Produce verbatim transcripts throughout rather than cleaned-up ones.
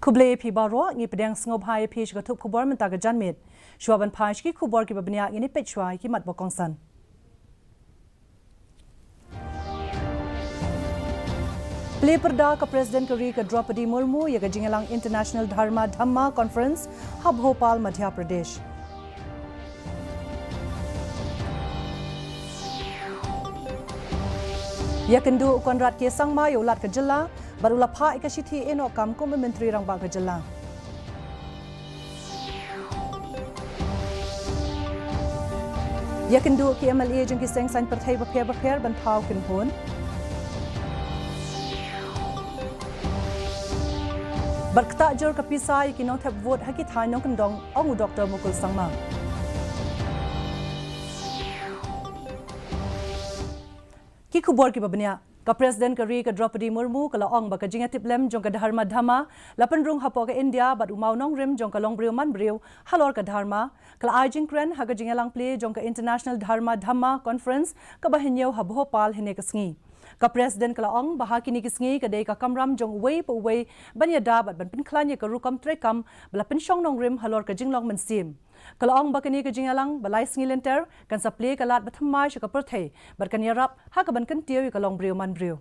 Khublei phi baroh, ngi pdiang sngewbha ïa phi sha ka thup khubor mynta ka janmiet. Shuwa ban phai sha ki khubor kiba bniah, ngin ïa peit shuwa ïa ki mat ba kongsan. Plie pyrda ka President ka ri ka Droupadi Murmu ïa ka jingïalang International Dharma Dhamma Conference ha Bhopal, Madhya Pradesh. Ïakynduh u Conrad K Sangma ïa u Lat ka jylla bad u la phah ïa ka shithi ïehnoh kam kum u Myntri Rangbah ka jylla. Ïakynduh ki M L A jong ki seng saiñ pyrthei bapher bapher ban thaw kynhun. Bad ktah jur ka pisa ïa ki nongthep vote ha ki thaiñ nongkyndong, ong u Doktor Mukul Sangma. Ki khubor kiba bniah. Ka President ka ri ka Droupadi Murmu ka la ong ba ka jingïatiplem jong ka Dharma Dhamma la pynrung hapoh ka India bad u mawnongrim jong ka longbriew manbriew halor ka Dharma ka la ai jingkren ha ka jingïalang plie jong ka International Dharma Dhamma Conference kaba hynñiew ha Bhopal hynne ka sngi. Ka President ka la ong ba ha kine ki sngi ka dei ka kamram jong uwei pa uwei ban ïada bad ban pynkhlaiñ ïa ka rukom treikam ba la pynshong nongrim halor ka jinglong mynsiem. Ka la ong ba kane ka jingïalang ba lai sngi lynter kan sa plie ka lad bathymmai sha ka pyrthei bad kan ïarap ha kaban kyntiew ïa ka longbriew manbriew.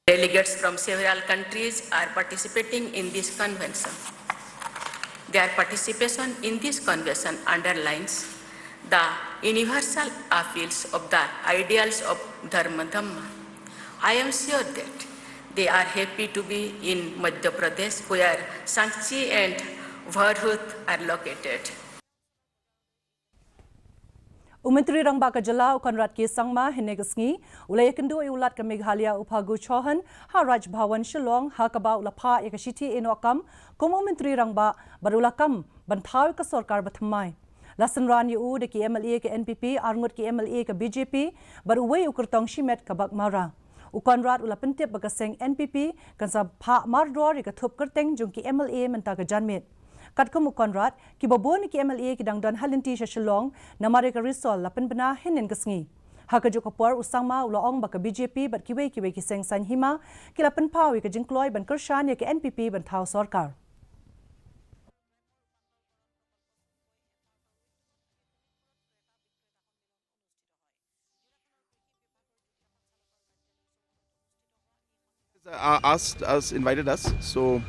Delegates from several countries are participating in this convention. Their participation in this convention underlines the universal appeals of the ideals of Dharma Dhamma. I am sure that they are happy to be in Madhya Pradesh, where Sangchi and Bharhut are located. U Myntri Rangbah ka jylla u Conrad K Sangma hynne ka sngi u la ïakynduh ïa u Lat ka Meghalaya u Phagu Chauhan ha Raj Bhawan Shillong, ha kaba u la phah ïa ka shithi ïehnoh kam kum u Myntri Rangbah bad u la kam ban thaw ïa ka sorkar bathymmai. La synran ïa u da ki M L A ka N P P, arngut ki M L A ka B J P bad uwei u kyrtong shimet ka Baghmara. U Conrad u la pyntip ba ka seng N P P kan sa phah mardor ïa ka thup kyrteng jong ki M L A mynta ka janmiet. Katkum u Conrad, kiba bun ki M L A ki dang don ha lynti sha Shillong namar ïa ka risol la pynbna hynnin ka sngi. Ha kajuh ka por u Sangma u la ong ba ka B J P bad kiwei kiwei ki seng saiñ hima ki la pynpaw ïa ka jingkloi ban kyrshan ïa ka N P P ban thaw sorkar. Uh, asked us, invited us. So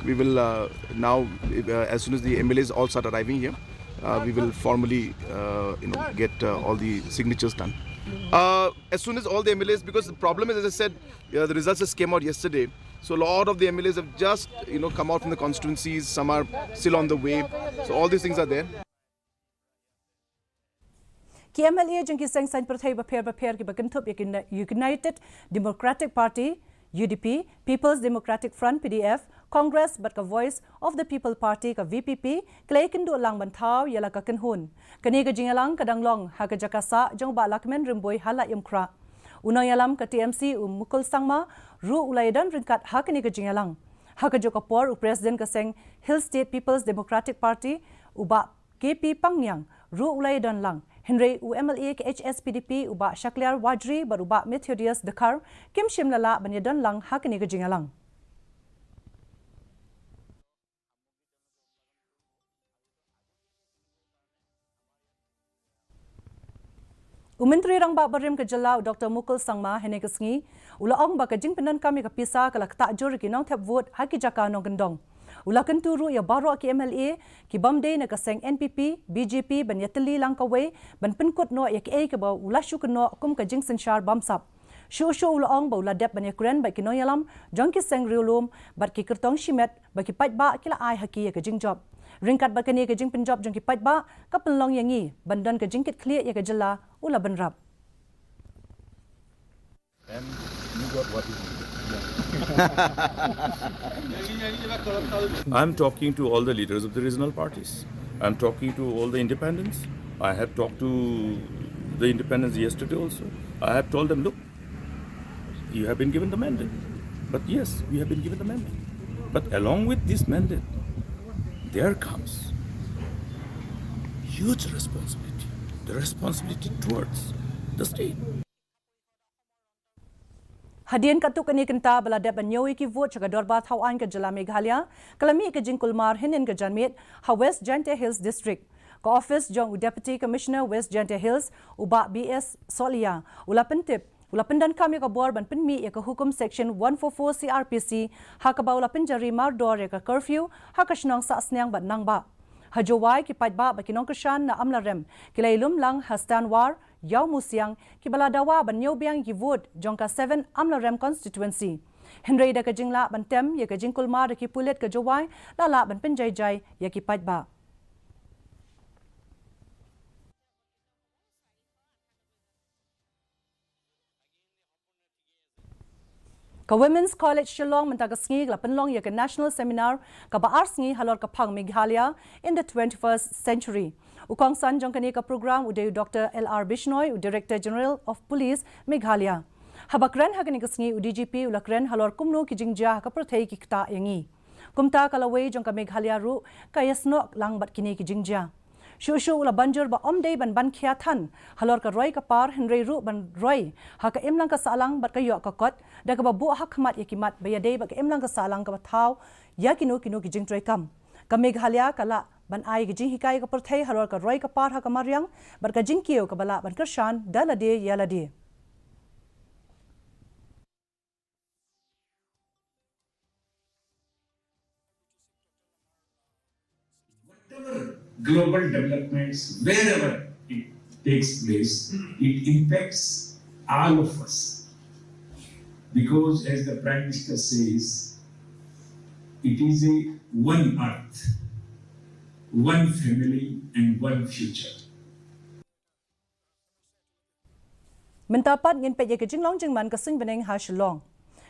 we will, uh, now, uh, as soon as the M L As all start arriving here, uh, we will formally, uh, you know, get, uh, all the signatures done. Uh, as soon as all the M L As, because the problem is, as I said, uh, the results just came out yesterday. So a lot of the M L As have just, you know, come out from the constituencies. Some are still on the way. So all these things are there. Ki M L A jong ki seng saiñ pyrthei bapher bapher kiba kynthup ïa ki Uni-, United Democratic Party, U D P, People's Democratic Front, P D F, Congress bad ka Voice of the People Party, ka V P P, ki la ïakynduh lang ban thaw ïa la ka kynhun. Kane ka jingïalang ka dang long ha ka jaka sah jong u Bah Lahkmen Rymbui ha Laitumkhrah. U nongïalam ka T M C u Mukul Sangma ruh u la ïadon ryngkat ha kane ka jingïalang. Ha kajuh ka por u President ka seng Hill State People's Democratic Party, u Bah K P Pangniang ruh u la ïadon lang, hynrei u M L A ka H S P D P u Bah Shakliar Warjri bad u Bah Methodius Dkhar kim shym la lah ban ïadon lang ha kane ka jingïalang. U Myntri Rangbah barim ka jylla u Doktor Mukul Sangma hynne ka sngi u la ong ba ka jingpyndonkam ïa ka pisa ka la ktah jur ïa ki nongthep vote ha ki jaka nongkyndong. U la kyntu ruh ïa baroh ki M L A ki bym dei na ka seng N P P, B J P ban ïatylli lang kawei ban pynkut noh ïa kaei kaba u la shu kynnoh kum ka jingsynshar bamsap. Shuh shuh u la ong ba u la dep ban ïakren bad ki nongïalam jong ki seng riewlum bad ki kyrtong shimet ba ki paidbah ki la ai ha ki ïa ka jingjop. Ryngkat bad kane ka jingpynjop jong ki paidbah ka pynlong ïa ngi ban don ka jingkitkhlieh ïa ka jylla, u la bynrap. And you got what is needed. I'm talking to all the leaders of the regional parties. I'm talking to all the independents. I have talked to the independents yesterday also. I have told them, "Look, you have been given the mandate." But yes, we have been given the mandate. But along with this mandate, there comes huge responsibility, the responsibility towards the state. Hadien katto katne kynta ba la dep ban ñiew ïa ki vote sha ka dorbar thaw aiñ ka jylla Meghalaya, ka la mih ka jingkulmar hynnin ka janmiet ha West Jaintia Hills District. Ka office jong u Deputy Commissioner West Jaintia Hills, u Bah B S Solia, u la pyntip, u la pyndonkam ïa ka bor ban pynmih ïa ka hukum Section one four four C R P C, ha kaba u la pynjari mardor ïa ka curfew ha ka shnong Sahsniang bad Nangbah. Ha Jowai, ki paidbah bad ki nongkyrshan na Amlarem ki la ïalum lang ha Stanwar, Ïawmusiang, kiba la dawa ban ñiew biang ïa ki vote jong ka seven Amlarem constituency. Hynrei da ka jinglah ban tem ïa ka jingkulmar da ki pulit ka Jowai, la lah ban pynjai jai ïa ki paidbah. Ka Women's College Shillong mynta ka sngi ka la pynlong ïa ka National Seminar kaba ar sngi halor ka phang Meghalaya in the twenty-first Century. U kongsan jong kane ka program u dei u Doctor L R Bishnoi, u Director General of Police Meghalaya. Haba kren ha kane ka sngi, u D G P u la kren halor kumno ki jingjia ha ka pyrthei ki ktah ïa ngi. Kumta ka lawei jong ka Meghalaya ruh ka ïasnoh lang bad kine ki jingjia. Shuh shuh u la ban jur ba ym dei ban ban khia than halor ka roi ka par, hynrei ruh ban roi ha ka imlang ka sahlang bad ka ïoh ka kot, da kaba buh ha khmat ïa ki mat ba ïadei bad ka imlang ka sahlang kaba thaw ïa kino kino ki jingtrei kam. Ka Meghalaya ka lah ban ai ka jinghikai ka pyrthei halor ka roi ka par ha ka mariang bad ka jingkiew kaba lah ban kyrshan da lade ïa lade. Whatever global developments, wherever it takes place, it impacts all of us. Because, as the Prime Minister says, it is a one earth, one family, and one future. Mynta pat ngin peit ïa ka jinglong jingman ka suiñ bneng ha Shillong.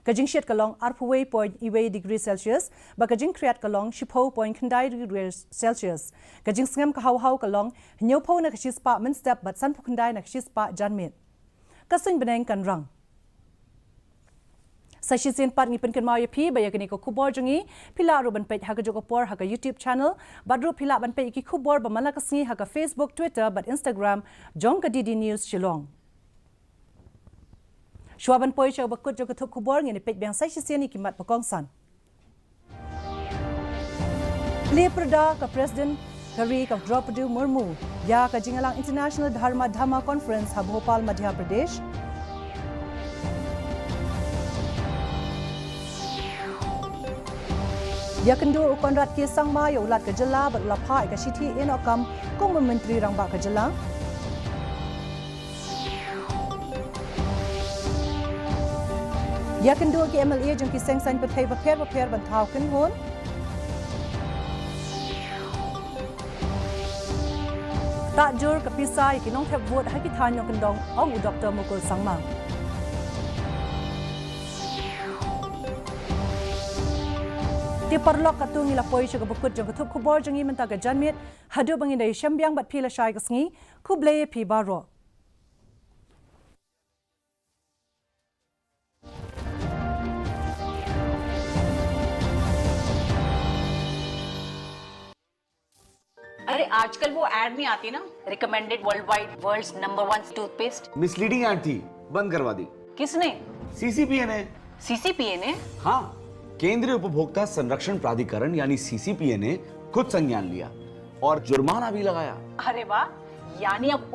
Ka jingshit ka long arphew wei point wei degree Celsius, bad ka jingkhriat ka long shiphew point khyndai degree Celsius. Ka jingsngem ka haw haw ka long hynñiewphew na ka shispah mynstep bad sanphew khyndai na ka shispah janmiet. Ka suiñ bneng kan rang. Sa shisien pat ngi pynkynmaw ïa phi ba ïa kane ka khubor jong ngi phi lah ruh ban peit ha kajuh ka por ha ka YouTube channel, bad ruh phi lah ban peit ïa ki khubor ba man la ka sngi ha ka Facebook, Twitter bad Instagram jong ka D D News Shillong. Shuwa ban poi sha kaba kut jong ka thup khubor, ngin ïa peit biang sa shisien ïa ki mat ba kongsan. Plie pyrda ka President ka ri ka Droupadi Murmu ïa ka jingïalang International Dharma Dhamma Conference ha Bhopal, Madhya Pradesh. Ïakynduh u Conrad K Sangma ïa u Lat ka jylla bad u la phah ïa ka shithi ïehnoh kam kum u Myntri Rangbah ka jylla. Ïakynduh ki M L A jong ki seng saiñ pyrthei bapher bapher ban thaw kynhun. Ktah jur ka pisa ïa ki nongthep vote ha ki thaiñ nongkyndong, ong u Doktor Mukul Sangma. Te paralok, katto ngi la poi sha kaba kut jong ka thup khubor jong ngi mynta ka janmiet. Haduh ba ngin da ïashem biang bad phi lashai ka sngi, khublei ïa phi baroh. अरे, आजकल वो एड नहीं आती ना, recommended world wide, world's number one toothpaste. Misleading ad थी, बंद करवा दी। किसने? सीसीपीए ने। सीसीपीए ने? हाँ, केंद्रीय उपभोक्ता संरक्षण प्राधिकरण यानी सीसीपीए ने खुद संज्ञान लिया और जुर्माना भी लगाया। अरे वाह, यानी अब